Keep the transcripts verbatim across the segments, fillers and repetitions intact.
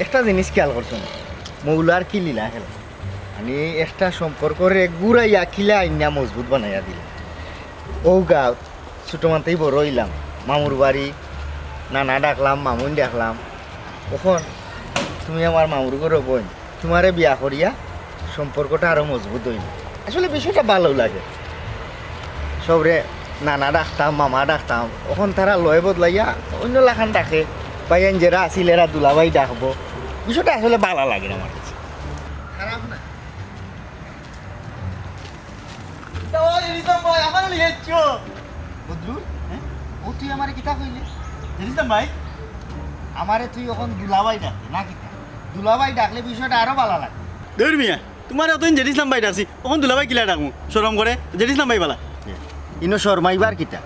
একটা জিনিস খেয়াল করছো না? মৌলার কি লীলা খেলা। মানে একটা সম্পর্করে ঘুরাইয়া কিলা আইনা মজবুত বানাইয়া দিল। ও গাঁও ছোট মানতেই বড় হইলাম, মামুর বাড়ি, নানা ডাকলাম, মামুন ডাকলাম। এখন তুমি আমার মামুর ঘরর বইন, তোমারে বিয়া করিয়া সম্পর্কটা আরো মজবুত হইল। আসলে বিষয়টা ভালো লাগে। সবরে নানা ডাকতাম, মামা ডাকতাম, এখন তারা লয় বদলাইয়া অন্য লাখান ডাকে। ভাইয়ান যেরা আছিল এরা দুলাভাই ডাকবো। বিষয়টা আসলে ভালো লাগে আমার কাছে। খারাপ না। তা ওই রিতম ভাই, আমারে লইয়া আইছো। বদরুল, হ্যাঁ? ও তুই আমারে কিতা কইলে? রিতম ভাই, আমারে তুই এখন দুলাভাই ডাকলে না কিতা? দুলাভাই ডাকলে বিষয়টা আরো ভালো লাগে। ধুর মিয়া, তোমারে অতদিন জেড ইসলাম ভাই ডাকছি, এখন দুলাভাই কিলা ডাকমু? শরম করে, জেড ইসলাম ভাই বালা। ইনো শরমাইবার কিতা?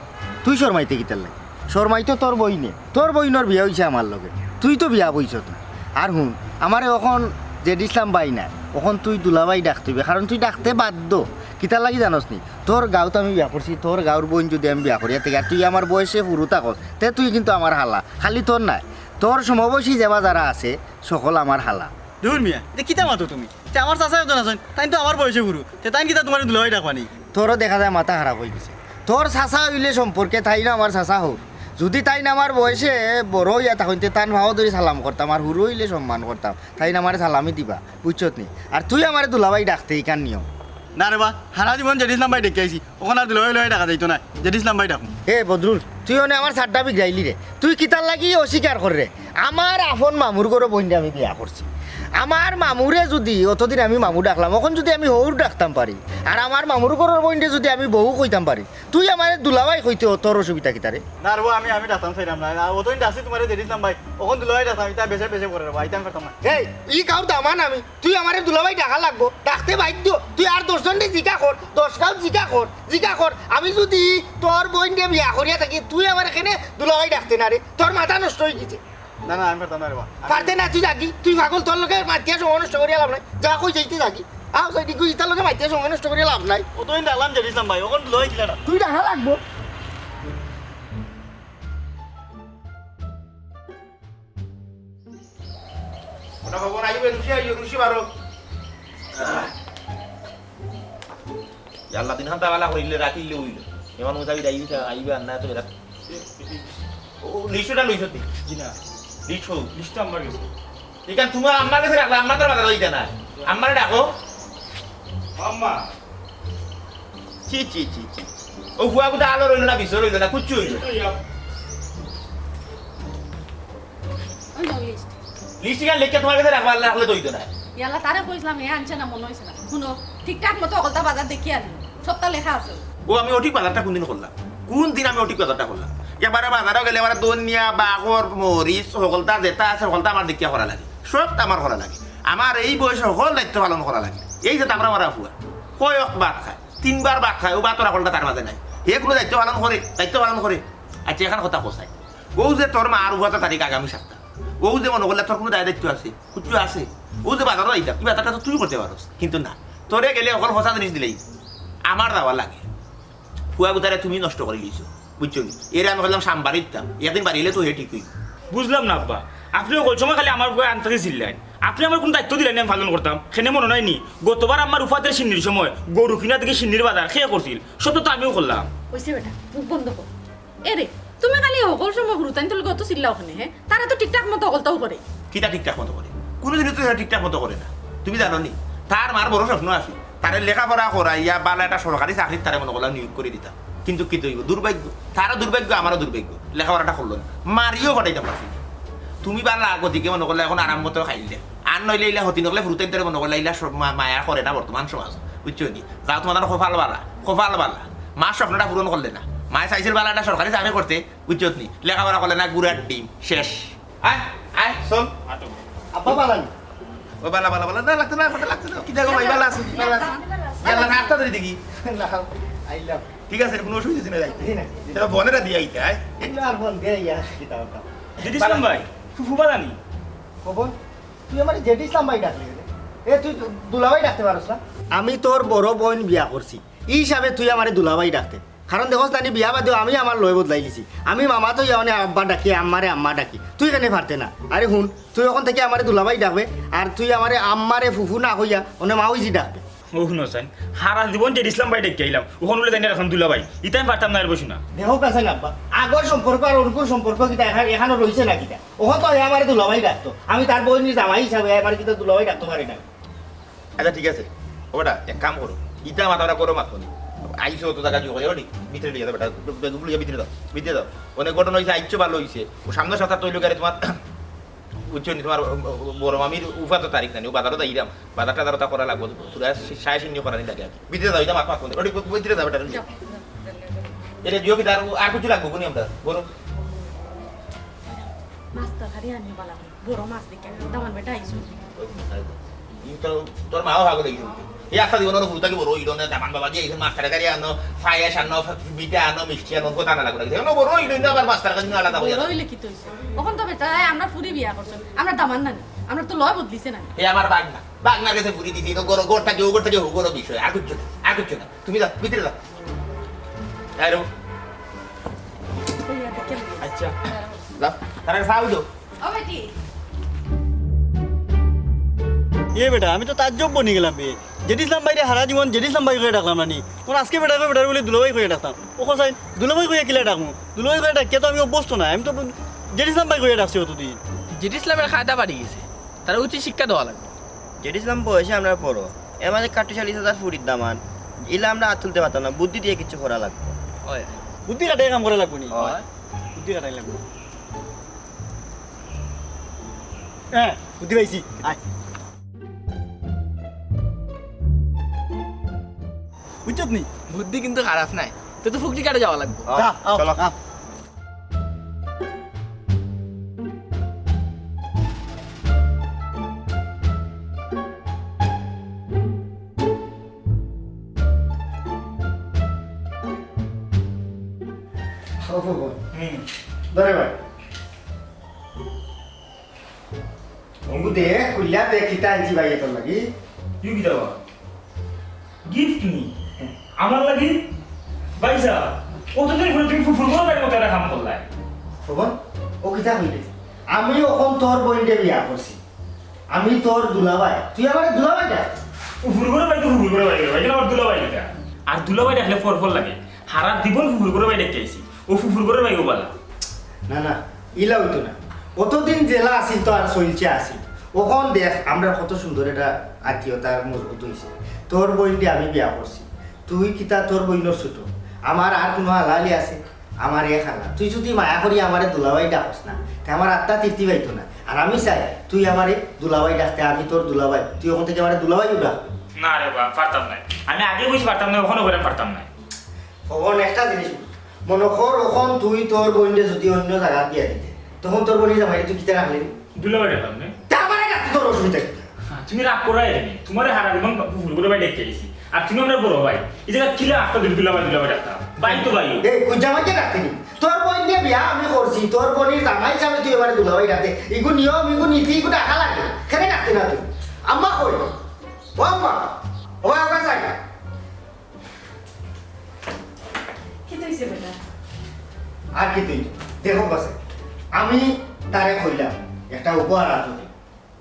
তুই শরমাইতে কিতার লাগে? শরমাই তো তোর বইনে, তোর বইনর বিয়া হইছে আমার লগে, তুই তো বিয়া বইছত না। আর হুন, আমারে অখন জেড ইসলাম ভাই না, অখন তুই দুলাভাই ডাকতে হইবে, কারণ তুই ডাকতে বাধ্য। কিতার লাগি জানোস নি? তোর গাঁওত আমি বিয়া করছি, তোর গাঁওর বইন যদি আমি বিয়া করিয়া থাকি, আর তুই আমার বয়সে হুরু থাকস, তে তুই কিন্তু আমার হালা, খালি তোর নায়, তোর সমবয়সী যেবা যারা আছে, সকল আমার হালা। ধুর মিয়া, ইতা কিতা মাতো তুমি? তে আমার চাচায় অত নাচইন, তাইন তো আমার বয়সে হুরু, তে তাইন কিতা তোমারে দুলাভাই ডাকবা নি? তোরও দেখা যায় মাথা খারাপ হয়ে গেছে। তোর চাচা হইলে সম্পর্কে তাইন আমার চাচা হউর। যদি তাইন আমার বয়সে বড় হইয়া থাকইন, তে তান পাও ধরি সালাম করতাম, আর হুরু হইলে সম্মান করতাম। তাইন আমারে সালামি দিবা, বুঝছত নি? আর তুই আমারে দুলাভাই ডাকতে ইখান নিয়ম। না রে বা, হারা জীবন জেড ইসলাম ভাই ডেকে আইছি, অখন আর দুলাভাই দুলাভাই ডাকা যাইতো না, জেড ইসলাম ভাই ডাকমু। এ বদরুল, তুই অনে আমার সাড্ডা বিগড়াইলি রে। তুই কিতার লাগি অস্বীকার কররে? আমার আপন মামুর ঘরর বইনরে আমি বিয়া করছি। আমার মামুরে যদি অতদিন আমি মামু ডাকলাম, অখন যদি আমি হউর ডাকতাম পারি, আর আমার মামুর ঘরর বইনরে যদি আমি বউ কইতাম পারি, তুই আমারে দুলাভাই কইতে অ-, তোর অসুবিধা কিতা রে? না রে বা, আমি, আমি ডাকতাম চাইরাম না। আর অতদিন ডাকছি তোমারে জেড ইসলাম ভাই, অখন দুলাভাই ডাকতাম, ইতা বেশে বেশে করে রে বা, ইতা আমি পারতাম না। এই, ই গাঁওর দামান আমি, তুই আমারে দুলাভাই ডাকা লাগবো, ডাকতে বাধ্য। তুই আর দশ জনরে জিকা কর, দশ গাঁও জিকা কর, জিকা কর। আমি যদি তোর বইনরে বিয়া করিয়া থাকি, তুই আমারে কেনে দুলাভাই ডাকতে না রে? তোর মাথা নষ্ট হয়ে গেছে। না, না, আমি পারতাম না রে বা। আমি পারতে না, তুই যাগি, তুই পাগল, তোর লগে মাতিয়া সময় নষ্ট করিয়া লাভ নাই। যা কই যাইতে যাগি। আও, যাই দেখি, ইতার লগে মাতিয়া সময় নষ্ট করিয়া লাভ নাই। অতদিন ডাকলাম জেড ইসলাম ভাই, অখন দুলাভাই কিলা ডাক। তুই ডাকা লাগবো। ওটা খবর আইবে, রুশি আইবে, রুশি বারো। ইয়াল্লা দিন হান্তা বালা করিলে রাখিলে হইল। এমন মোতাবিক আইবে, আইবে আর না তো এরা। ও, লিস্টটা লইছ তুই? জি না। লিস্ট হোক। লিস্টটা আমার গেছে। এখান তোমার আম্মার গেছে রাখলে, আম্মা তো বাজার হইতে না। আম্মারে ডাকো। আম্মা। ছি, ছি, ছি, ছি। ও ফুয়া কোথা আলো রইল না, বিষ রইল না, কুচ্ছু হইল না। ওই নাও লিস্ট। লিস্ট ইখান লেখা তোমার গেছে রাখবা, রাখলে তো হইতো না। ইয়াল্লা, তারে কইছিলাম, হে আনছে না, মনো অইছে না। হুনো, ঠিকঠাক মতো হকলতা বাজার দেখিয়া আনো, সবতা লেখা আছে। ও, আমি অঠিক বাজারটা কোনদিন করলাম? কোনদিন আমি অঠিক বাজারটা করলাম? একবারে বাজারো গেলে আমার ধনিয়া, বাখর, মরিচ, হকলতা যেটা আছে, হকলতা আমার দেখিয়া করা লাগে, সবতা আমার করা লাগে। আমার এই বয়সে হকল দায়িত্ব পালন করা লাগে। এই যে তামরা মারা ফুয়া, কয় অক্ত ভাত খায়, তিনবার ভাত খায়, ও ভাতর হকলতা তার মাঝে নাই। হে কোনো দায়িত্ব পালন করে, দায়িত্ব পালন করে। আচ্ছা, এখান কথা কোথায়? ও যে তোর মার উপর তারিখ আগামী সপ্তাহ, ও যে মনো করলে তোর কোনো দায় দায়িত্ব আছে, কুচ্ছু আছে? ও যে বাজারো যাইতাম, এই বাজারটা তো তুই করতে পারস, কিন্তু না, তোরে গেলে অকল ফসা জিনিস দিলেই আমার যাওয়া লাগে। ফুয়া গুতারে তুমি নষ্ট করি দিছো, বুঝছো নি? এরে আমি কইলাম সাম্বার দিতাম, একদিন বাড়ি এলে তো হে ঠিকই। বুঝলাম না আব্বা, আপনি অকল সময় খালি আমার ফুয়া আনতে চিল্লাইন, আপনি আমার কোনো দায়িত্ব দিলেন না আমি পালন করতাম, খেনে মনো নাই নি? গতবার আমার উফাতের সিন্নির সময় গরু কিনা থেকে সিন্নির বাজার খেয়ে করছিল, সব তো আমিও করলাম। হইছে বেটা, মুখ বন্ধ কর। এরে, তুমি খালি হকল সময় হুরুতাইন্তর লগে অত চিল্লাও কেনে, হে? তারা তো ঠিকঠাক মতো হকলতাও করে। কিতা ঠিকঠাক মতো করে? কোনোদিনও তো তারা ঠিকঠাক মতো করে না। তুমি জানো নি, তার মার বড় স্বপ্ন আছে, তারে লেখাপড়া করাইয়া বালা একটা সরকারি চাকরিত তারে মনো করলাম নিয়োগ করি দিতাম। কিন্তু কিতা অইবো? দুর্ভাগ্য। তারও দুর্ভাগ্য, আমারও দুর্ভাগ্য। লেখাপড়াটা করলো না। মারিও পাঠাইতাম পারছি না। তুমি বালা গতিকে মনো করলে এখন আরাম মতো খাইলে। আর নইলে ইলা হতিন অকলে হুরুতাইন্তরে মনো করলে ইলা সব মা-, মায়া করে না বর্তমান সমাজ। বুঝছো নি? যাও তোমার কপাল বালা, কপাল বালা। মার স্বপ্নটা পূরণ করলে না। মায়ে চাইছিল বালা একটা সরকারি চাকরি করতে, বুঝছত নি? লেখাপড়া করলে না, গুড়ার ডিম, শেষ। আয়, আয়, চল। আব্বা বালা নি? ও বালা, বালা, বালা, না, লাগতো না, কথা লাগতো না। কি দেখো ভাই, বালা আছো, বালা আছো। ইয়াল্লা, না, আটটা ধরে দেখি। না, আইলাম। ঠিক আছে, কোনো অসুবিধা নেই, যাইতে। জি না, জি না। তাহলে বনেরা দিয়ে আইতে, আয়। না, আর বন দিয়ে আইয়া, কি দাও, দাও। জেড ইসলাম ভাই, ফুফু বালা নি? খবর? তুই আমারে জেড ইসলাম ভাই ডাকলি কেনে? এ, তুই দু-, দুলাভাই ডাকতে পারস না? আমি তোর বড় বইন বিয়া করছি, ই হিসাবে তুই আমারে দুলাভাই ডাকতে। কারণ দেখোস নানি, বিয়া বাদেও আমি আমার লয় বদলাইলিছি। আমি মামা তো ইয়া মানে আব্বা ডাকি, আম্মারে আম্মা ডাকি। তুই কেনে পারতে না? আরে হুন, তুই অখন থাকি আমারে দুলাভাই ডাকবে, আর তুই আমারে আম্মারে ফুফু না কইয়া অনে মাউজি ডাকবে। ও হুনো চাইন, হারা জীবন জেড ইসলাম ভাই ডাকি আইলাম, অখন বুলে তাইন অখন দুলাভাই। ইতা আমি পারতাম না, আর বসু না। দেখো কাছে না আব্বা, আগর সম্পর্ক আর অনকুর সম্পর্ক কিতা এখান-, এখানো রইছে না কিতা? অখন তো হে আমারে দুলাভাই ডাকতো, আমি তার বইনর জামাই হিসাবে হে আমারে কিতা দুলাভাই ডাকতো পারে না? আচ্ছা, ঠিক আছে। ও বেটা, এক কাম করো, ইতা মাথা ব্যথা করো মাত নি। আইছো অত জাগা জুড়ে করি, ভিতরে নিয়ে যাও বেটা, বেগুন লইয়া ভিতরে দাও, ভিতরে দাও। অনেক ঘটনা হইছে, আইছো ভালো হইছে। ও সামনের সপ্তাহ তৈল গাড়ি তোমার, বুঝছো নি, তোমার বড় মামির উফা তো তারিখ জানি, ও বাজারও যাইরাম, বাজার টাজার ওটা করা লাগবো, তোরা সায় সিন্নি করানি লাগে আর কি। ভিতরে দাও, ইতা মাত মাত নি, ওটি ভিতরে দাও বেটা। যাও। এটা জিও কি আর, আর কিছু লাগবো কোনি আমরা, বড় মাছ তরকারি আনিও বালা করি। বড় মাছ দেখে আমি দামান বেটা আইসু। ওই তো মাছ আইবো। ই তো তোর মাও ভাগ লেগেছে। এই আস্তা জীবন অনো ফুরুতা কি বড় হইল না, দামান বাবা দিয়ে মাছ তরকারি আনো, পায়েস আনো, মিঠা আনো, মিষ্টি আনো, কথা না লাগবে। এখন বড় হইল না, আবার মাছ তরকারি নিয়ে আলাদা হয়ে বড় যাবে। হইলে কি তো হইছে? অখন তো বেটা, এই আমরা ফুরি বিয়া করছইন, আমরা দামান নানি, আমরা তো লয় বদলিছে না। এ আমার বাগনা, বাগনার কাছে ফুরি দিছি, তো গরো, গরটা কেউ, গরটা কেউ, গরো বিষয়, আর কিচ্ছু না, আর কিচ্ছু না। তুমি যাও, ভিতরে যাও। আরে। আচ্ছা। যাও, তারা চা উঠো। ও বেটি। এ বেটা, আমি তো তাজ্জব বনি গেলাম বে। জেড ইসলাম ভাইরে হারা জীবন জেড ইসলাম ভাই কইয়া ডাকলাম না নি। অখন আজকে বেটা কই বেটারে বলে দুলাভাই কইয়া ডাকতাম। ও কসাই, দুলাভাই কইয়া কিলা ডাকমু? দুলাভাই কইয়া ডাকিয়া তো আমি অভ্যস্ত না। আমি তো জেড ইসলাম ভাই কইয়া ডাকছি অতদিন। জেড ইসলামের কায়দা বাড়ি গেছে। তারে উচিত শিক্ষা দেওয়া লাগবে। জেড ইসলাম বয়সে আমরার বড়। এর মাঝে কাট্টু চাল্লিশ হাজার ফুরির দামান। ইলা আমরা আত তুলতে পারতাম না। বুদ্ধি দিয়া কিচ্ছু করা লাগবো। ওই। বুদ্ধি খাটাইয়া কাম করা লাগবো নি? ওই। বুদ্ধি খাটাই লাগবো। হ্যাঁ, বুদ্ধি পাইছি। আয়। বুঝছত নি? বুদ্ধি কিন্তু খারাপ নায়। তো তো ফুকরি কাটে যাওয়া লাগবো। আও, চলো। আও। ও ফুকন। হুম। ধরে ভাই। অঙ্গু দে, খুলিয়া দে, কিতা আনছি ভাই তোর লাগি? ইউ কিতা বা? গিফট নি? আমার লাগি? ভাইসাব, অতদিন পরে তুমি ফুফুর বড় ভাইর মতো একটা কাম করলায়। ফুকন, ও কিতা কইলে? আমি অখন তোর বইনরে বিয়া করছি। আমি তোর দুলাভাই। তুই আমারে দুলাভাই ডাক। ফুফুর বড় ভাই তো ফুফুর বড় ভাই, ভাই, আমার দুলাভাই এটা। আর দুলাভাই ডাকলে ফর ফর লাগে। হারা জীবন ফুফুর বড় ভাই ডাকি আইছি। ও ফুফুর বড় ভাই ও বালা। না, না, ইলা অইতো না। অতদিন যেলা আছিল তো আর চলছে আছিল। অখন দেখ, আমরা কত সুন্দর একটা আত্মীয়তা মজবুত হইছে। তোর বইনরে আমি বিয়া করছি। তুই কিতা তোর বইনর ছোট? আমার আর কোনো হালাহালি আছে? আমার এক হালা। তুই যদি মায়া করি আমারে দুলাভাই ডাকস না, তে আমার আত্মা তৃপ্তি পাইতো না। আর আমি চাই তুই আমারে দুলাভাই ডাকতে, আমি তোর দুলাভাই। তুই অখন থাকি আমারে দুলাভাই ডাক। না রে বা, পারতাম নায়। আমি আগে বুঝি পারতাম নায়, অখনও করে পারতাম নায়। অখন একটা জিনিস বুঝ। মনো কর, অখন তুই তোর বইনরে যদি অন্য জাগাত বিয়া দিতে, তখন তোর বইনর জামাইরে তুই কিতা রাখলে? দুলাভাই ডাকলাম নে। তা আমারে ডাকতে তোর অসুবিধা কিতা? হ্যাঁ, তুমি রাগ করায় নি। তোমারে হারা জীবন ফুফুর বড় ভাই ডাকি আইছি। আর তুমি আমরার বড় ভাই। এই জাগাত কিলা আস্তা দিন দুলাভাই, দুলাভাই ডাকতাম? ভাই তো ভাই। এই, কই জামাইরে ডাকতে নি? তোর বইনরে বিয়া আমি করছি, তোর বইনর জামাই হিসাবে তুই আমারে দুলাভাই ডাকতে। ইগু নিয়ম, ইগু নীতি, ইগু ডাকা লাগে। কেনে ডাকতে না তুই? আম্মা কই? ও আম্মা, ও আম্মা চাই। কিতা অইছে বেটা? আর কিতা অইতো? দেখো বাসে, আমি তারে কইলাম, একটা উপহার আনতো দে,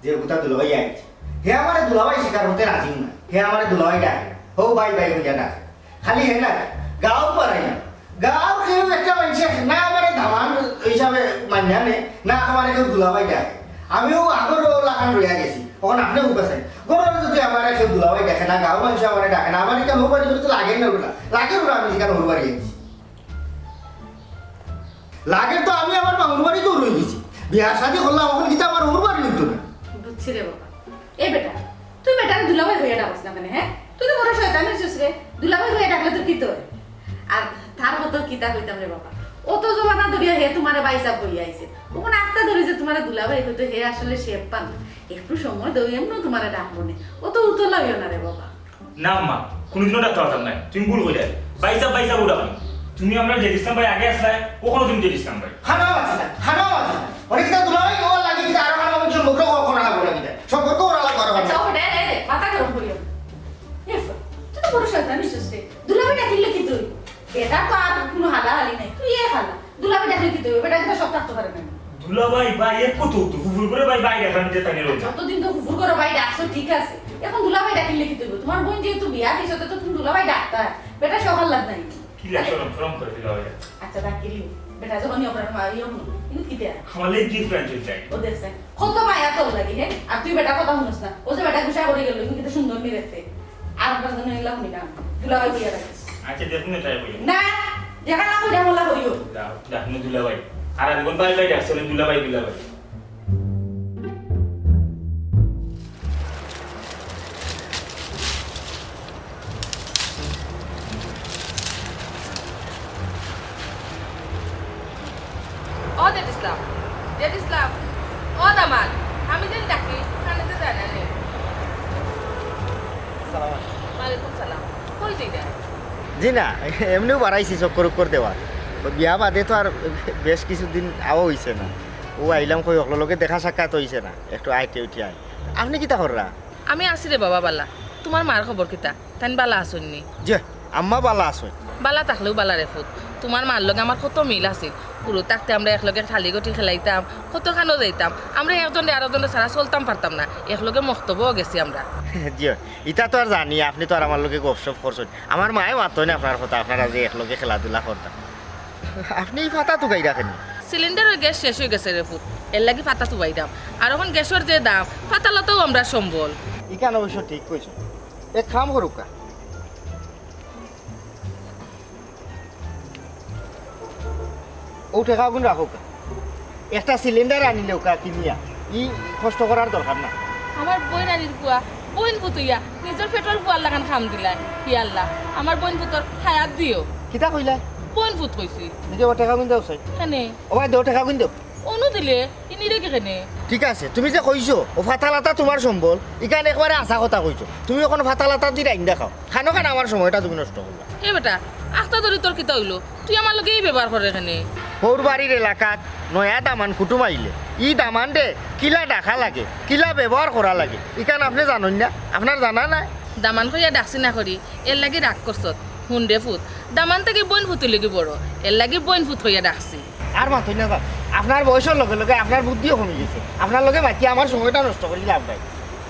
যে ওটা দুলাভাই আইছে। হে আমারে দুলাভাই স্বীকার করতে রাজি না, হে আমারে দুলাভাই ডাকে, হো ভাই ভাই কইয়া ডাকে। খালি হে না, গাঁও পাড়াই না, গাঁওর কেউ একটা মানষে না আমারে দামান হিসাবে মানিয়া নে, না আমারে কেউ দুলাভাই ডাকে। আমিও আগর ও লাখান রইয়া গেছি, অখন আপনে উপাস নাই। গরুর যদি আমারে কেউ দুলাভাই ডাকে না, গাঁও মানষে আমারে ডাকে না, আমার ইখান হউর বাড়ি তো লাগে না ওগুলা। লাগে ওরা আমি ইখান হউর বাড়ি আইছি। লাগে তো আমি আমার মামুর বাড়িতেও রই গেছি। বিয়া শাদি করলাম, অখন কিতা আমার হউর বাড়ি অইতো না? বুঝছি রে বাবা। এ বেটা, তুই বেটারে দুলাভাই কইয়া ডাকস না কেনে, হ্যাঁ? তুই তো বড় শয়তান অইছস রে। দুলাভাই কইয়া ডাকলে তোর কিতা অয়? আর তার কত কিতা কইতাম রে বাবা। অত জমানা ধরিয়া হে তোমারে ভাইসাব কইয়া আইছে। অখন আখতা ধরি যে তোমারে দুলাভাই কইতো, হে আসলে শেফ পান। একটু সময় দেও, এমনেও তোমারে ডাকবো নে। অত উতলা অইও না রে বাবা। না আম্মা, কোনোদিনও ডাকতে পারতাম না। তুমি ভুল কইরায়। ভাইসাব, ভাইসাব ডাকো। তুমি আমরার জেড ইসলাম ভাই আগে আছলায়, অখনো তুমি জেড ইসলাম ভাই। খানাও আছে না, খানাও আছে না। অনেক কিতা দুলাভাই কওয়ার লাগি কিতা আরো খানা অনেক সম্পর্ক করা লাগবো না কিতা? সম্পর্ক করা লাগবো আরো খানা। আচ্ছা, ও রে, রে, রে, মাথা গরম করিও না। এ, তুই তো বড় শয়তান অইছস রে। দুলাভাই ডাকিলে কি তুই? বেটা তো আর কুনু হালাহালি নাই, তুই এ হালা। দুলাভাই ডাকলে কিতা অইবো? বেটা কিন্তু সব থাকতো পারে না। দুলাভাই, ভাই, এক কথা তো, ফুফুর করে ভাই, ভাই ডাকলাম যে তাই রইল। যতদিন তো ফুফুর করে ভাই ডাকছো, ঠিক আছে। এখন দুলাভাই ডাকিলে কিতা অইবো? তুমার বইন যেহেতু বিয়া দিছো, তো তুমি দুলাভাই ডাকতা। বেটা সব হালাত নাই। কি লাগে? শরম, শরম করে দিলা ভাই। আচ্ছা, ডাকিলি। বেটা যখন ইয়ে করার মা, ইয়ে হলো। কিন্তু কিতা? আমার লাগি গিফট আনতে চাই। ও দেখছে। কত মায়া তোর লাগি, হে? আর তুই বেটা কথা হুনস না। ও যে বেটা গুসা করে গেল, কিন্তু সুন্দর নি দেখতে। আর পাঁচ দিন হইলাম নি না। দুলাভাই বইয়া রাখিস। আচ্ছা, দেখুন এটা বইয়া। না, দেখা না কইরা মোলা কইও। দাও, দেখুন দুলাভাই। আর এখন ভাই ভাই ডাকছে, দুলাভাই, দুলাভাই। ও জেড ইসলাম, জেড ইসলাম, ও দামান, আমি যেন ডাকি, কানে তো যায় না রে। সালাম আলাইকুম। ওয়ালাইকুম সালাম। কই যাইরা? জি না, এমনেউ বাড়াইছি চক্কর উক্কর দেওয়া। তো বিয়া বাদে তো আর বেশ কিছুদিন আওয়া অইছে না। ও আইলাম কই, অকলর লগে দেখা সাক্ষাৎ অইছে না, একটু আইতে উঠি আয়। আপনে কিতা কররা? আমি আছি রে বাবা বালা। তুমার মার খবর কিতা? তাইন বালা আছইন নি? জি, আম্মা বালা আছইন। বালা থাকলেউ বালা রে ফুত। তুমার মার লগে আমার কত মিল আছিল। হুরু থাকতে আমরা একলগে থালি গটি খেলাইতাম, কতখানো যাইতাম। আমরা একজনরে আরকজনরে ছাড়া চলতাম পারতাম না। একলগে মক্তবও গেছি আমরা। জি, ইতা তো আর জানি, আপনে তো আর আমার লগে গপসপ করছইন। আমার মায়ে মাতইন আপনার কথা, আপনারা যে একলগে খেলাধুলা করতা। আপনে ই ফাতা তুকাইরা কেনে? সিলিন্ডারর গ্যাস শেষ অইগেছে রে ফুত, এরলাগি ফাতা তুবাইরাম। আর অখন গ্যাসর যে দাম, ফাতা লতাউ আমরার সম্বল। ইখান অবশ্য ঠিক কইছো। এক কাম করউক্কা, অউ টেকাগুন রাখউক্কা। একটা সিলিন্ডার আনিলেউক্কা কিনিয়া, ই কষ্ট করার দরকার না। আমার বইনারির পুয়া, বইন ফুত অইয়া, নিজর পেটর পুয়ার লাখান কাম দিলায়। হি আল্লাহ, আমার বইন ফুতর হায়াত দিও। কিতা কইলায়? বইন ফুত কইছি। দেখি, ও টেকাগুন দেও চাই। কেনে? ও ভাই, দেও টেকাগুন দেও। অনু দিলে, ইনি রেখে কেনে? ঠিক আছে, তুমি যে কইছো, ও ফাতা লাতা তুমার সম্বল, ইখান একবারে হাছা কথা কইছো। তুমি অখন ফাতা লাতা দি রাইন্দা খাও। খানো খান আমার সময়টা তুমি নষ্ট করলা। এ বেটা, আখতা ধরি তোর কিতা অইলো? তুই আমার লগে ই ব্যবহার করের কেনে? হউর বাড়ির এলাকাত নয়া দামান কুটুম আইলে, ই দামানরে কিলা ডাকা লাগে, কিলা ব্যবহার করা লাগে, ইখান আপনে জানইন না? আপনার জানা নাই? দামান কইয়া ডাকছি না করি, এরলাগি রাগ করছত। হুন রে ফুত, দামান থাকি বইন ফুতর লাগি বড়, এরলাগি বইন ফুত কইয়া ডাকছি। আর মাতইন না বা, আপনার বয়সর লগে লগে আপনার বুদ্ধিও কমি গেছে। আপনার লগে মাতিয়া আমার সময়টা নষ্ট করি লাভ নাই।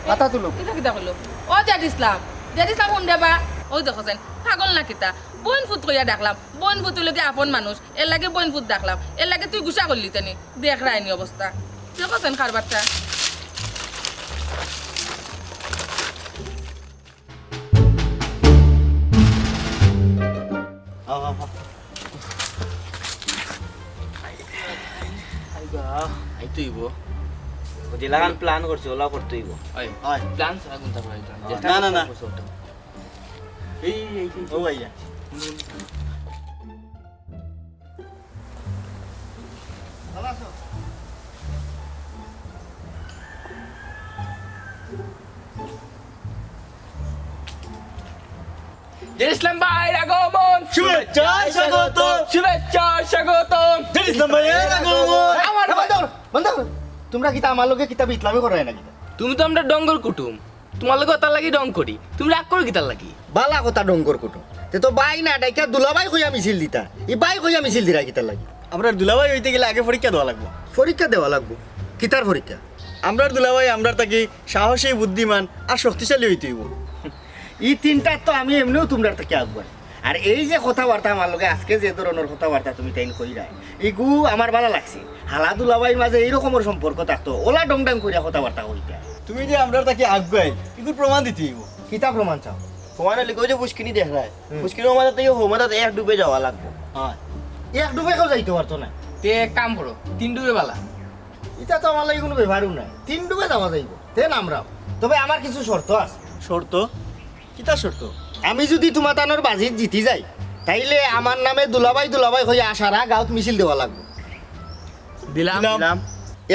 কথা তুলো। কিতা কিতা কইলো? ও জেড ইসলাম, জেড ইসলাম হুন রে বা। অউ দেখো যেন, পাগল না কিতা? বইন ফুত কইয়া ডাকলাম, বইন ফুত অইলো গি আপন মানুষ, এরলাগি বইন ফুত ডাকলাম, এরলাগি তুই গুসা করলি তেনি। দেখ রাইনি অবস্থা, দেখো যেন কারবারটা। আও, আও, আও। আইবা। আইতে অইবো। ও যেলাখান প্ল্যান করছি, ওলা করতে অইবো। ওই, ওই। প্ল্যান ছাড়া কোনটা করা যায়? না, না, না। এই, এই, এই, ও ভাইয়া। জেড ইসলাম ভাইর আগমন। শুভেচ্ছা স্বাগত। শুভেচ্ছা স্বাগত। জেড ইসলাম ভাইর আগমন। আমার বন্ধ করো, বন্ধ করো। তুমরা কিতা আমার লগে কিতা বিটলামি কররায় না কিতা? তুমি তো আমরার ডঙ্গর কুটুম, তুমার লগে অতার লাগি ডং করি। তুমি রাগ করো কিতার লাগি? বালা কথা ডঙ্গর কুটুম। তে তো ভাই না ডাকিয়া দুলাভাই কইয়া মিছিল দিতা। ই ভাই কইয়া মিছিল দিরায় কিতার লাগি? আমরার দুলাভাই অইতে গেলে আগে পরীক্ষা দেওয়া লাগবো। পরীক্ষা দেওয়া লাগবো? কিতার পরীক্ষা? আমরার দুলাভাই আমরার থাকি সাহসী, বুদ্ধিমান আর শক্তিশালী অইতে অইবো। ই তিনটা তো আমি এমনেউ তুমরার থাকি আগুয়াই। আর এই যে কথাবার্তা আমার লগে আজকে যে ধরনর কথাবার্তা তুমি তাইন কইরায়, ইগু আমার বালা লাগছে। হালা দুলাভাইর মাঝে এই রকমর সম্পর্ক থাকতো, ওলা ডংডাং করিয়া কথাবার্তা কইতা। তুমি যে আমরার থাকি আগুয়াই, ইগুর প্রমাণ দিতে অইবো। কিতা প্রমাণ চাও? প্রমাণ অইলে কই যে ফুসকিনি দেখরায়। হুম। ফুসকিনির মাঝে থাকি হউ মাথাত এক ডুবে যাওয়া লাগবো। হ্যাঁ। এক ডুবে কেউ যাইতে পারতো না। তে এক কাম করো, তিন ডুবে বালা। ইটা তো আমার লাগি কুনু ব্যাপারউ নায়। তিন ডুবে যাওয়া যাইবো। তে নামরাম। তবে আমার কিছু শর্ত আছে। শর্ত? কিতা শর্ত? আমি যুদি তুমাতানর বাজিত জিতি যাই, তাইলে আমার নামে দুলাভাই দুলাভাই কইয়া সারা গাঁওত মিছিল দেওয়া লাগবো। দিলাম। দিলাম।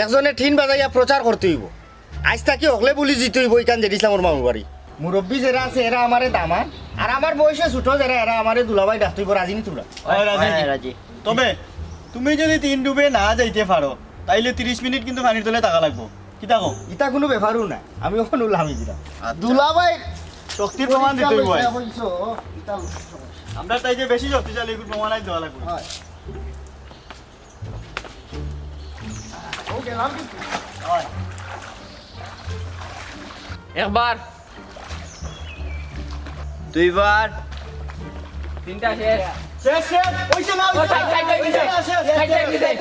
একজনে টিন বাজাইয়া প্রচার করতে অইবো। আইজ থাকি হকলে বুলি জিততে অইবো ইখান জেড ইসলামর মামুর বাড়ি। মুরব্বি যেরা আছে এরা আমারে দামান, আর আমার বয়সে ছোট যেরা এরা আমারে দুলাভাই ডাকতে অইবো, রাজি নি তুমরা? অয়, রাজি। অয়, রাজি। তবে তুমি যুদি তিন ডুবে না যাইতে পারো, তাইলে তিরিশ মিনিট কিন্তু পানির তলে থাকা লাগবো। কিতা কও? ইতা কুনু ব্যাপারউ নায়, আমি অখন উলামি দিলাম। আচ্ছা। দুলাভাই শক্তির প্রমাণ দিতে অইবো। অইছো, ইটা অইছো। আমরা তাই যে বেশি শক্তিশালী, এগুলো প্রমাণ আই দেওয়া লাগবো। হয়। ও গেলাম কিন্তু। হয়। একবার। দুইবার। তিনটা শেষ। শেষ, শেষ। অইছে না, অইছে না। ও, ষাট, ষাট, ষাট, ষাট, ষাট, ষাট, ষাট, ষাট, ষাট,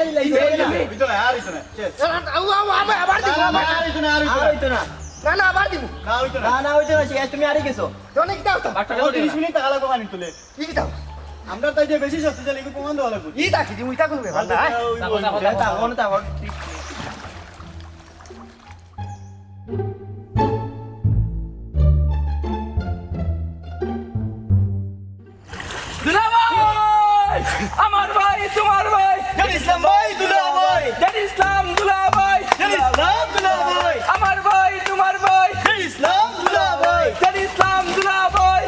ষাট। অইতো না, আর অইতো না। শেষ। আবার, আবার, আবার, আবার দিব। না, না, না, আর অইতো না, আর অইতো না। আর অইতো না। না, না, আবার দিব। না, অইতো না। না, না, অইতো না, শেষ, তুমি হারি গেছো। অনেক দাও তো। বাট্টা ও, তিরিশ মিনিট টাকা লাগবো পানি তুলে। কি দাও? আমরা তাই যে বেশি শক্তিশালী, এগুলো প্রমাণ দেওয়া লাগবো। ই তা কি দিমু, ইতা কোনো ব্যাপার না, হ্যাঁ? তা, তা, তা, তা, তা, তা, তা, দুলাভাই! আমার ভাই, তোমার ভাই! জেড ইসলাম ভাই, দুলাভাই! জেড ইসলাম, দুলাভাই! জেড ইসলাম, দুলাভাই! আমার ভাই, তোমার ভাই! জেড ইসলাম, দুলাভাই! জেড ইসলাম, দুলাভাই!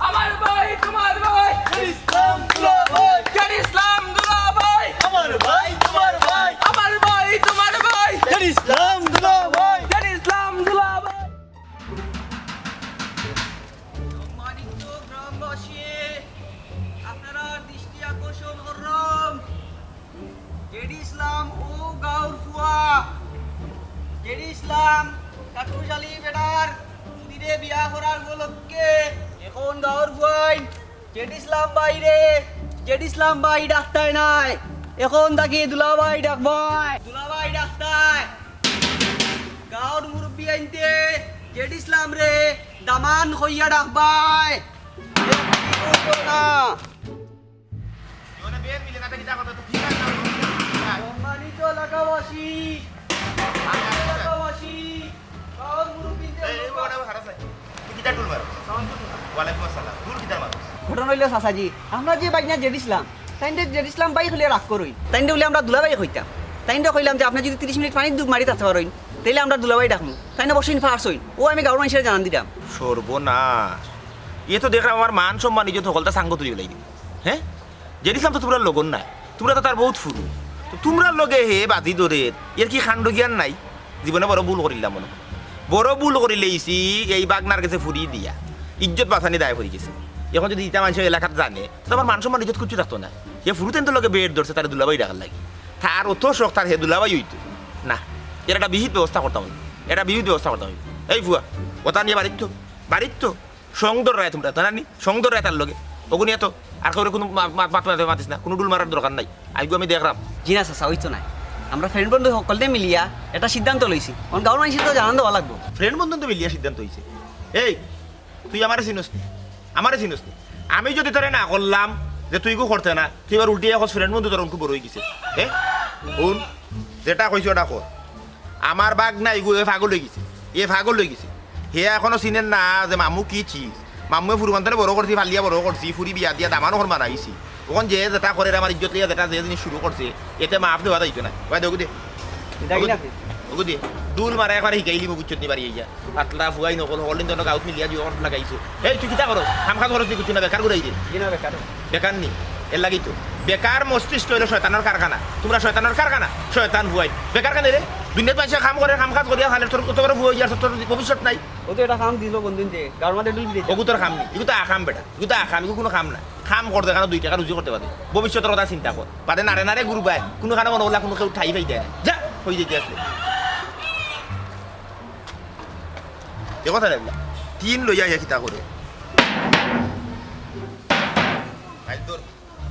আমার ভাই, তোমার ভাই! জেড ইসলাম, দুলাভাই! জেড ইসলাম, দুলাভাই! আমার ভাই, তোমার ভাই! আমার ভাই, তোমার ভাই! জেড ইসলাম, দুলাভাই! জেড ইসলাম, দুলাভাই! সম্মানিত গ্রামবাসী, আপনারার দৃষ্টি আকর্ষণ কররাম, জেড ইসলাম অউ গাউর ফুয়া, জেড ইসলাম কাটুশালী বেটার ফুতিরে বিয়া করার উপলক্ষে এখন গাউর ফুয়াইন জেড ইসলাম ভাইরে জেড ইসলাম ভাই ডাকতায় নায়, এখন তাকি দুলাভাই ডাকবায়, দুলাভাই ডাকতায়। গাউর মুরব্বিয়াইন্তে জেড ইসলামরে দামান কইয়া ডাকবায়। না। সম্মানিত এলাকাবাসী, এলাকাবাসী, গাউর মুরব্বিয়াইন্তে এই, এই, ওটা খারাপ নাই। তুই কিতা ডুল মারো? ওয়ালাইকুম আসসালাম। ডুল কিতা মারো? ঘটনা অইলো চাচাজি, আমরা যে ভাইগনা জেড ইসলাম, তাইনরে জেড ইসলাম ভাই কইলে রাগ করইন। তাইনরে বুলে আমরা দুলাভাই কইতাম। তাইনরে কইলাম যে আপনে যুদি তিরিশ মিনিট পানির ডুব মারি থাকতা পারইন, তাইলে আমরা দুলাভাই ডাকমু। তাইন অবশ্যই ফার্স অইন। অউ আমি গাউর মানষরে জানান দিরাম। সর্বনাশ। ইয়ে তো দেখরাম আমার মান সম্মান ইজ্জত হকলতা সাঙ্গ তুলি বেলাই দিবো। হ্যাঁ? জেড ইসলাম তো তুমরার লগর নায়, তুমরা তো তার বউত ফুরু। তো তুমরার লগে হে বাজি ধরের, এর কি কাণ্ড জ্ঞান নাই? জীবনে বড় ভুল করিলাম মনো। বড় ভুল করিলাইছি, এই ভাগনার গেছে ফুরি দিয়া। ইজ্জত বাচানি দায় পড়ি গেছে। এখন যুদি ইতা মানষে এলাকাত জানে, তে আমার মান সম্মান ইজ্জত কিচ্ছু থাকতো নায়। হে ফুরুতাইন্তর লগে বেট ধরছে, তারে দুলাভাই ডাকার লাগি। তার অত শখ, তার হে দুলাভাই অইতো। না, এর একটা বিহিত ব্যবস্থা করতাম অইবো। একটা বিহিত ব্যবস্থা করতাম অইবো। এই ফুয়া, অতা নিয়া বাড়িত তো, বাড়িত তো। সং ধররায় তুমরা, জানো নি? সং ধররায় তার লগে। অগুনি এত, আর কেউরে কুনু মা-, মা-, মাত মাতে মাতিস না, কুনু ডুল মারার দরকার নাই। আইগু আমি দেখরাম। জি না চাচা, অইতো নায়। আমরা friend বন্ধু হকলতে মিলিয়া একটা সিদ্ধান্ত লইছি। অখন গাউর মানষরে তো জানান দেওয়া লাগবো। Friend বন্ধু তো মিলিয়া সিদ্ধান্ত অইছে। এই, তুই আমারে চিনস নি? আমারে চিনস নি? আমি যুদি তোরে না করলাম যে তুই ইগু করতে না, তুই এবার উল্টিয়া কস friend বন্ধু তোর অনকু বড় অইগেছে। এ? হুন, যেটা কইছি ওটা কর। আমার ভাগনা ইগু এ পাগল অইগেছে, এ পাগল অইগেছে। হে এখনো চিনের না যে মামু কি চিজ। মামুয়ে ফুরু বান্তারে বড় করছি, ফালিয়া বড় করছি, ফুরি বিয়া দিয়া দামানো ঘর মানাইছি। অখন যে যেটা করের আমার ইজ্জত লইয়া যেটা যে জিনিস শুরু করছে, এতে মাফ দেওয়া যাইতো না। ওই দেখো দে। ওগু দে। ডুল মারা একবারে হিকাইলিমু বুঝছত নি বাড়ি আইয়া। পাতলা ফুয়াইন অকল, হকলদিন তো গাউত মিলিয়া জুয়া লাগাইছো। এই তুই কিতা করস? কাম কাজ করস নি কিচ্ছু না, বেকার ঘুরাই দে। জি না, বেকার। বেকার নি? এর লাগি তো। বেকার মস্তিষ্ক অইলো শয়তানর কারখানা। তুমরা শয়তানর কারখানা? শয়তান ফুয়াইন। বেকার কেনে রে? দুনিয়াত মানষে কাম করের, কাম কাজ করিয়া খাইলের, তোর কত বড় ফুয়া অইয়ার, তোর ভবিষ্যৎ নাই। অউ তো একটা কাম দিলো বন্ধু যে, গাউর মাঝে ডুল দিতে। অগু তোর কাম নি। ইগু তো আকাম বেটা। ইগু তো আকাম। ইগু কুনু কাম না। কাম করতে কারণ দুই টেকা রুজি করতে পারে। ভবিষ্যতর কথা চিন্তা কর। বাদে নারে নারে ঘুরবায়। কুনু কারণে মনো করলা কুনু কেউ ঠাই পাইতায় না। যা, অই যাইতে আছে। এ কথা রে, টিন লইয়া হে কিতা করে? আইজ ধর,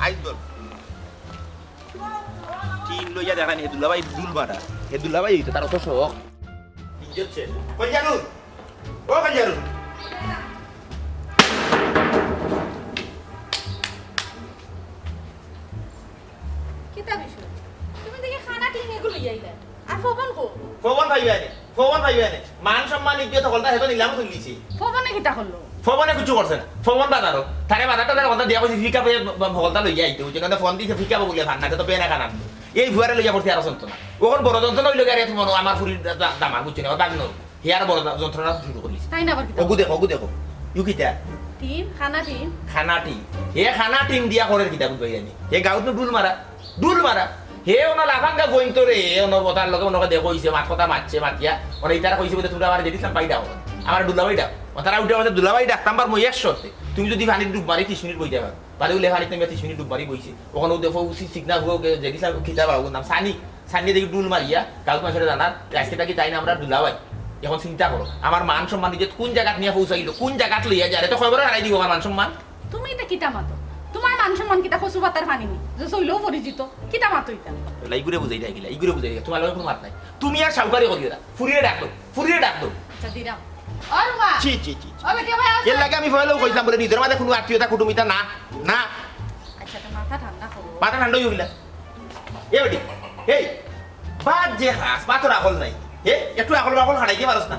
আইজ ধর। টিন লইয়া দেখাইন, হে দুলাভাই ডুল মারা। হে দুলাভাই অইতো, তার অত শখ। ইজ্জত শেষ। কই যারু? ও কই যারু? কিতা বিষয়? তুমি দেখি খানা টিন এগু লইয়া আইলা। আর ফবন কো? ফবন পাইবা নে, ফবন পাইবা নে। মান সম্মান ইজ্জত হকলতা হেতো নিলাম তুলিছি। ফবনে কিতা করলো? ফবনে কিচ্ছু করছে না। ফবন বাজারো। তারে বাজারটা তারে কথা দিয়া কইছি, পিক আপে হকলতা লইয়া আইতে। ওই জন্য ফোন দিছে, পিক আপে বলে ফান না, তো পেয়ে না খানা। এই ফুয়ারে লইয়া পড়তে আরো যন্ত্রণা। অখন বড় যন্ত্রণা অইলো গিয়া রে, মনো আমার ফুরির দা-, দা-, দামার, বুঝছো নি? ওর বাগনো। হে আর বড় যন্ত্রণা শুরু করিস। তাই না আবার কিতা? ওগু দেখো, ওগু দেখো। ইউ কিতা? টিম, খানা টিম। খানা টিম। হে খানা টিম দিয়া করের কিতা বুঝবায় জানি। হে গাউত নু ডুল মারা। ডুল মারা। হে অনো লাফাঙ্গা বইন তো রে, হে অনো বতার লগে অনো দেখো অইছে, মাত কথা মাতছে, মাতিয়া। অনো ইতারা কইছে বুলে, "তুমরা আমারে জেড ইসলাম ভাই ডাকো। আমারে দুলাভাই ডাকো।" তারা উঠে আমাদের দুলাভাই ডাকতাম পারমু এক শর্তে। তুমি যদি পানিত ডুব মারি ত্রিশ মিনিট বইতে পারো। বাদে উলে পানিত নামিয়া ত্রিশ মিনিট ডুব মারি বইছে। ওখানে দেখো উচিত সিগনা হুয়া গেছে, যেটি সাহেব কিতাব আগুন নাম সানি, সানি দেখি ডুল মারিয়া, কাউকে মাসে জানার, আজকে থাকি তাই না আমরা দুলাভাই। এখন চিন্তা করো, আমার মান সম্মান নিজে কোন জায়গাত নিয়ে পৌঁছাইল, কোন জায়গাত লইয়া যায়, এটা খবর হারাই দিব আমার মান সম্মান। তুমি এটা কিতা মাতো? তোমার মান সম্মান কিতা কচু পাতার পানি নি? যে শৈলও পরিচিত, কিতা মাতো এটা? লাই ঘুরে বুঝাই দেয় গিলা, ই ঘুরে বুঝাই দেয়, তোমার লগে কোনো মাত নাই। তুমি আর সাউকারি করিও না, ফুরিয়ে ডাকো, ফুরিয়ে ডাকো। আচ্ছা, দিরাম। ও রুমা। ছি, ছি, ছি, ছি। ও বেটি, ভাই, এর লাগে আমি পয়লাও কইছিলাম বলে, নিজের মাঝে কোনো আত্মীয়তা কুটুমিতা না, না। আচ্ছা, তো মাথা ঠান্ডা করো। মাথা ঠান্ডা হইয়া গেলা। এ বেটি, এই, বাদ যে খাস, বা তোর আকল নাই। এ, একটু আকল বাকল হারাইতে পারস না।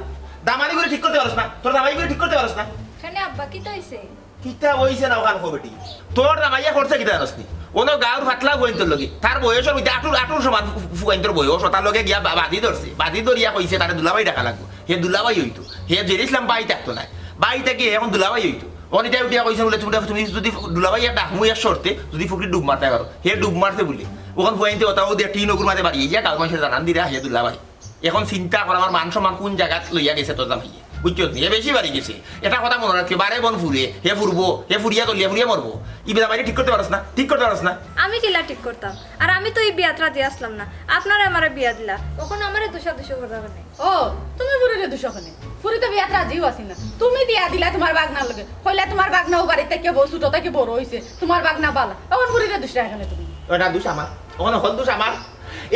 দামানি করে ঠিক করতে পারস না, তোর দামাই করে ঠিক করতে পারস না। কেনে আব্বা, কিতা অইছে? কিতা অইছে না ওখান কো বেটি? তোর দামাইয়ে করছে কিতা জানস নি? অনো গাঁওর ফাতলা ফুয়াইন্তর লগে, তার বয়সর মধ্যে আটুর, আটুর সমান ফু-, ফু-, ফুয়াইন্তর বয়স, ওটার লগে গিয়া বা-, বাজি ধরছে, বাজি ধরিয়া কইছে তারে দুলাভাই ডাকা লাগবো। হে দুলাভাই অইতো, হে জেরু ইসলাম ভাই থাকতো নায়, ভাই থাকি হে এখন দুলাভাই অইতো। অনিতায় উঠিয়া কইছে বলে, "তুমি, তুমি যদি ফু-, দুলাভাই এক ডাকমু এক শর্তে, যদি ফুকরি ডুব মারতে পারো।" হে ডুব মারছে বলে, ওখান ফুয়াইন্তে ওটাও দিয়া টিন ওগুর মাঝে বাড়িয়ে গিয়া গাঁওর মানুষের জানান দিরা হে দুলাভাই। এখন চিন্তা কর, আমার মান সম্মান কোন জাগাত লইয়া গেছে তোর জামাইয়ে, বুঝছো নি? এ বেশি বাড়ি গেছে। এটা কথা মনে রাখবি, বারে বন ফুরে, হে ফুরবো, হে ফুরিয়া চলিয়া ফুরিয়া মরবো। ই জামাইরে ঠিক করতে পারস না, ঠিক করতে পারস না। আমি কিলা ঠিক করতাম? আর আমি তো ই বিয়াত রাজি আসলাম না, আপনারা আমারে বিয়া দিলা, অখন আমারে দুষাদুষি করবা কেনে? ও, তুমি ফুরিরে দুষো কেনে? ফুরি তো বিয়াত রাজিও আছিল না, তুমি বিয়া দিলা তোমার বাগনার লগে, কইলা তোমার বাগনাও বাড়িত থাকি বউ, ছোট থাকি বড় অইছে, তোমার বাগনা বালা, অখন ফুরিরে দুষরায় কেনে তুমি? ওটা দুষ আমার, অখন হকল দুষ আমার।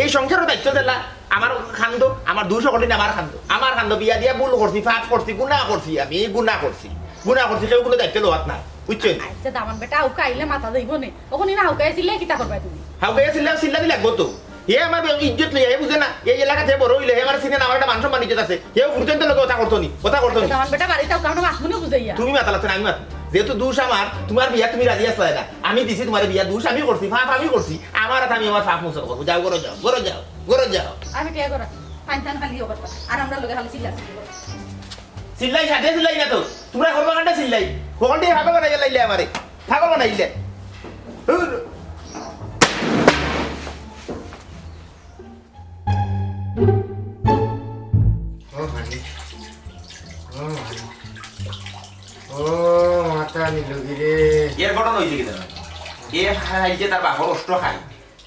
এই সংসারর দায়িত্ব দিলা আমার কান্দো, আমার দুষ হকলদিন আমার কান্দো, আমার কান্দো, বিয়া দিয়া ভুল করছি, পাপ করছি, গুনা করছি, আমি গুনা করছি, গুনা করছি, কেউ কোনো দায়িত্ব লওয়াত না, বুঝছো নি? আচ্ছা, দামান বেটা, আউকা আইলে মাতা যাইবো নে, অখন ইনা আউকা আইছিলে কিতা করবায় তুমি? আউকা আইছিলে চিল্লানি লাগবো তো। হে আমার ইজ্জত লইয়া, হে বুঝে না, এই এলাকাত হে বড় অইলে, হে আমার চিনে না, আমার একটা মান সম্মান ইজ্জত আছে, হে পর্যন্ত লোকে কথা করতো নি, কথা করতো নি। দামান বেটা, বাড়িত আউকা, আমরা মাতমু নে বুঝাইয়া। তুমি মাতালাতে না, আমি মাত, যেহেতু দুষ আমার, তোমার বিয়া তুমি রাজি আসলায় না, আমি দিছি তোমার বিয়া, দুষ আমি করছি, পাপ আমি করছি, আমার হাতে আমি আমার পাপ মোচন করবো। যাও, ঘরো যাও, ঘরো যাও, ঘরো যাও। আমি টিয়া করা, ফাইন টান খালি ইয়ে করবা। আর আমরা লগে খালি চিল্লা চিল্লি করবা। চিল্লাই সাথে চিল্লাই না তো, তোমরা করবা কান্ডা চিল্লাই। হকলটি পাগল বানাইয়া লাইলে আমারে, পাগল বানাইলে। ধুর। ও ভাই, ও ভাই, ও মাথা নিল কি রে? এর ঘটনা হয়েছে কি জানো? এ খাইছে তার বাপর অষ্ট খাই।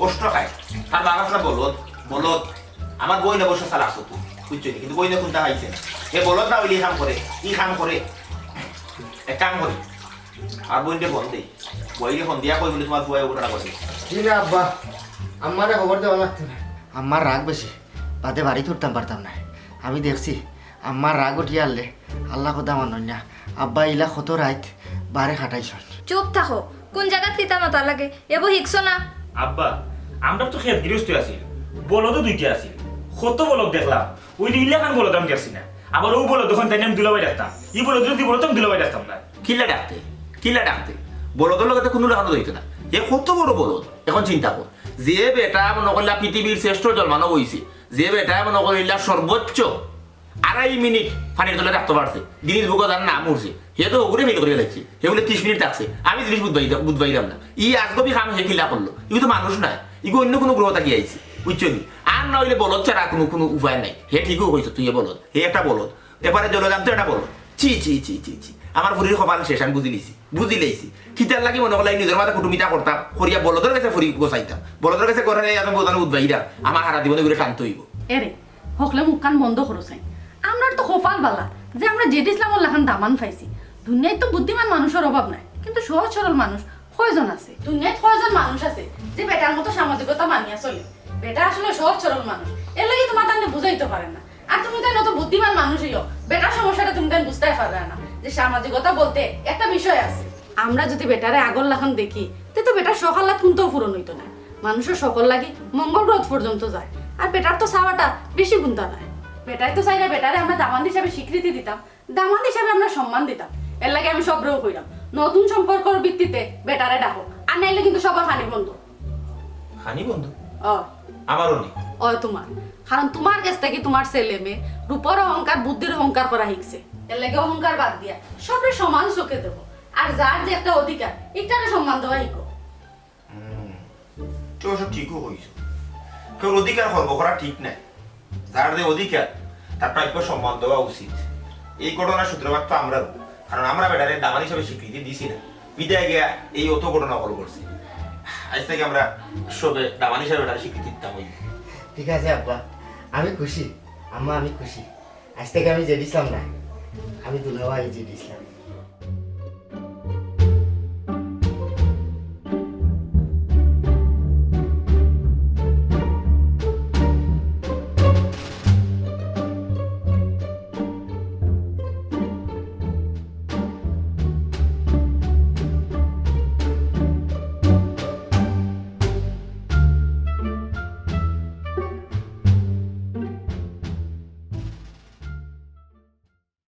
কষ্ট খায়। তার বাপ আসলে বলদ, বলদ। আমার বইন অবশ্য চালাক চতুর, বুঝছো নি? কিন্তু বইনে কোনটা পাইছে না। এ বলদ না অইলে ই কাম করে, ই কাম করে। এক কাম করি, আর বইনরে ফোন দেই। বইনরে ফোন দিয়া কই বলে তোমার ফুয়ায় ওটা করে। জি না আব্বা, আমারে খবর দেওয়া লাগতো না। আমার রাগ বেশি, বাদে বাড়ি তুলতাম পারতাম না। আমি দেখছি, আমার রাগ উঠিয়া আনলে আল্লাহ কথা মানইন না। আব্বা ইলা কত রাইত বারে খাটাইছইন। চুপ থাকো, কোন জাগাত কিতা মাতা লাগে, এবো হিকছো না? আব্বা, আমরা তো খেত গৃহস্থ আছিল, বলদও দুইটা আছিল, কত বলদ দেখলাম, ওই যে ইলাখান বলদ আমি দেখছি না। আবার ও বলদ যখন তাই আমি দুলাভাই ডাকতাম, ই বলদ যদি বলতাম দুলাভাই ডাকতাম না। কিলা ডাকতে, কিলা ডাকতে, বলদর লগে তো কোনো লাখানো যাইতো না। এ কত বড় বলদ, এখন চিন্তা কর, যে বেটা মনে করলা পৃথিবীর শ্রেষ্ঠ জন্মানো হইছে, যে বেটা মনে করলা সর্বোচ্চ আড়াই মিনিট পানির তলে থাকতে পারছে। গিনিজ বুকো যার নাম উঠছে, হে তো ওগুরে ফেল করে লাগছে। হে বলে ত্রিশ মিনিট থাকছে, আমি জিনিস বুঝবাই-, বুঝবাইলাম না। ই আজগবি কাম হে কিলা করলো? ইগু তো মানুষ নায়, ইগু অন্য কোনো গ্রহ থাকি আইছে, বুঝছো নি? আর না হইলে বলদ ছাড়া কোনো, কোনো উপায় নাই। হে ঠিকও কইছো, তুই এ বলদ, হে একটা বলদ, এবারে জলজান্ত একটা বলদ। ছি, ছি, ছি, ছি, ছি। আমার ফুরির কপাল শেষ, আমি বুঝি লিছি, বুঝি লিছি। কিতার লাগি মনে করলা এই নিজের মাঝে কুটুমিতা করতাম, করিয়া বলদর গেছে ফুরি গোছাইতাম, বলদর গেছে করে আমি বোঝানো উদ্বাইরা, আমার হারা জীবনে ঘুরে শান্ত হইব। এরে, হকলে মুখখান বন্ধ করো চাই। আমরার তো কপাল বালা যে আমরা জেড ইসলামর লাখান দামান পাইছি। দুনিয়াত তো বুদ্ধিমান মানুষর অভাব নাই, কিন্তু সহজ সরল মানুষ কয়জন আছে? দুনিয়াত কয়জন মানুষ আছে যে বেটার মতো সামাজিকতা মানিয়া চলে? বেটা আসলে সহজ সরল মানুষ, এর লাগি তোমার তাহলে বুঝাইতে পারে না। আর তুমি তাই অত বুদ্ধিমান মানুষ হইও, বেটার সমস্যাটা তুমি তাই বুঝতে পারবে না যে সামাজিকতা বলতে একটা বিষয় আছে। আমরা যদি বেটারে আগর লাখান দেখি, তে তো বেটার শখ আহ্লাদ কুন্তাও পূরণ হইতো না। মানুষের শখর লাগি মঙ্গল গ্রহ পর্যন্ত যায়। আর বেটার তো চাওয়াটা বেশি কুন্তা নয়। বেটায় তো চাইলে বেটারে আমরা দামান্দ হিসাবে স্বীকৃতি দিতাম, দামান্দ হিসাবে আমরা সম্মান দিতাম। এর লাগি আমি সবরেও কইলাম, নতুন সম্পর্কর ভিত্তিতে বেটারে ডাকো, আর নাইলে কিন্তু সবার পানি বন্ধ। পানি বন্ধ? ও। আমারও নেই। ও তোমার। কারণ তোমার গেছ থাকি তোমার ছেলে মেয়ে রূপর অহংকার, বুদ্ধির অহংকার করা শিখছে। এর লাগি অহংকার বাদ দিয়া সবরে সমান চোখে দেখো। আর যার যে একটা অধিকার, ইটারে সম্মান দেওয়া শিখো। হুম, তুই অবশ্য ঠিকও কইছ। কেউর অধিকার খর্ব করা ঠিক নাই। যার যে অধিকার, তার প্রাপ্য সম্মান দেওয়া উচিত। এই ঘটনার সূত্রপাত তো আমরার, কারণ আমরা বেটারে দামান হিসাবে স্বীকৃতি দিছি না, বিদায় গিয়া এই অত ঘটনা হল করছে। আজ থেকে আমরা সবে দামান হিসাবে বেটারে স্বীকৃতি দিতাম হইব। ঠিক আছে আব্বা, আমি খুশি। আম্মা, আমি খুশি। আজ থেকে আমি জেড ইসলাম না, আমি দুলাভাই জেড ইসলাম।